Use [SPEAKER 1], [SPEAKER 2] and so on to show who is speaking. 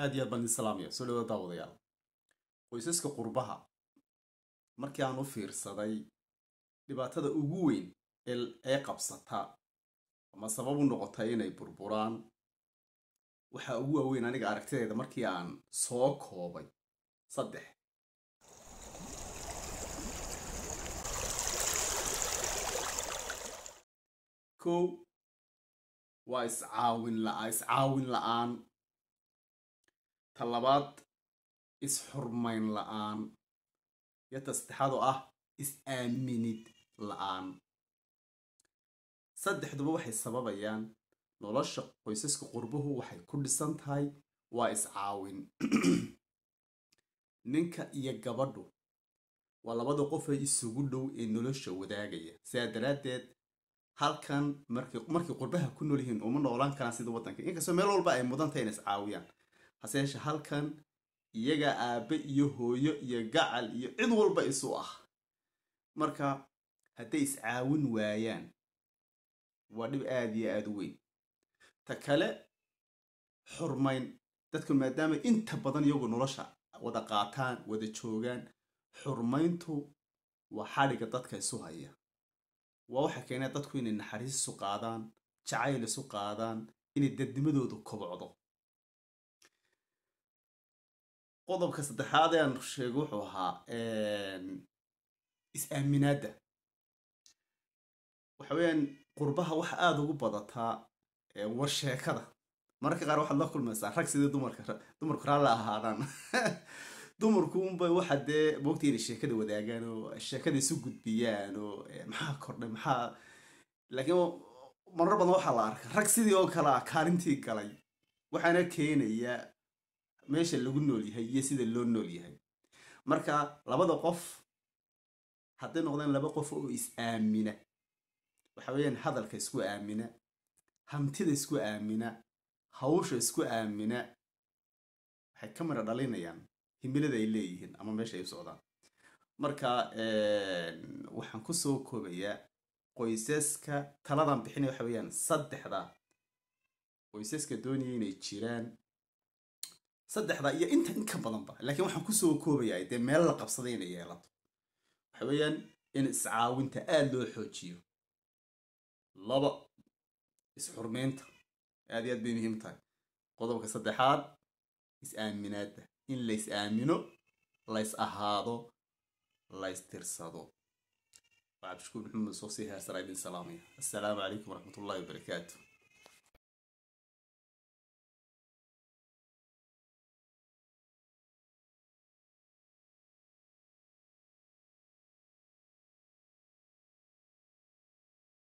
[SPEAKER 1] Aad iyo aad baan idin salaamaya. Soo dhawaada, daawadayaal. Qoysaska qurbaha markii aan u fiirsaday, dhibaatada ugu weyn ee qabsata ama sabab u noqota inay burburaan, waxaa ugu waaweyn aniga aragtideeda markii aan soo koobay saddex. Kow, waa iscaawin la-aan. Ta labaad, is-xurmayn la-aan, iyo ta saddexaad oo ah is-aaminid la-aan. Saddexduba waxay sababayaan nolosha qoysaska qurbuhu waxay ku dhisan tahay waa iscaawin. Ninka iyo gabadhu waa labada qof ay isugu dhow ee nolosha wadaagaya. Sidaa daraaddeed, halkan markay qurbaha ku nool yihiin uma noolaan karaan sida waddanka, inkastoo meel walba ay mudan tahay inay iscaawiyaan. Hase yeeshee, halkan iyaga aabe iyo hooyo iyo gacal iyo cid walba isu ah. Marka hadday iscaawin waayaan, waa dhib aada iyo aada u weyn. Ta kale, xurmayn. Dadku maadaama inta badan iyagu nolosha wada qaataan, wada joogaan, xurmayntu waa xadhiga dadka isu haya. Waa waxa keenaya dadku inay naxariis isu qaadaan, jacayl isu qaadaan, inay dadnimadoodu kobocdo. Qodobka saddexaad ee aan sheego wuxuu ahaa is-aaminaadda. Waxa weeyaan, qurbaha waxa aada ugu badataa war sheekada. Mararka qaar waxaad la kulmaysaa rag sidii dumarka. Dumarku raalli ahaadaan, dumarku unbay waxa dee moogta inay sheekada wadaagaan oo sheekada isu gudbiyaan oo maxaa kordhay, maxaa. Laakiin marar badan waxaa la arka rag sidii oo kale ah kaalintii galay. Waxaana keenaya meesha lagu nool yahay iyo sida loo nool yahay. Marka labada qof hadday noqdeen laba qof oo is-aamina, waxa weeyaan hadalka isku aamina, hantida isku aamina, hawsha isku aamina, waxay ka mira dhalinayaan himilada ay leeyihiin ama meesha ay u socdaan. Marka waxaan kusoo koobayaa qoysaska, taladan bixinaya waxa weeyaan saddexda qoysaska doonaya inay jiraan, saddexda iyo inta in ka badanba, laakiin waxaan kusoo koobayaa dee meel la qabsaday inay yeelato, waxa weeyaan in iscaawinta aada loo xoojiyo. Laba, is-xurmeynta aad iyo aad bay muhiim tahay. Qodobka saddexaad, is-aaminaadda, in la is-aamino, la is ahaado, la istirsado. Waa Cabdishakuur Maxamed Soosi Heersara idin salaamaya. Assalaamu calaykum waraxmatullahi wabarakaatu.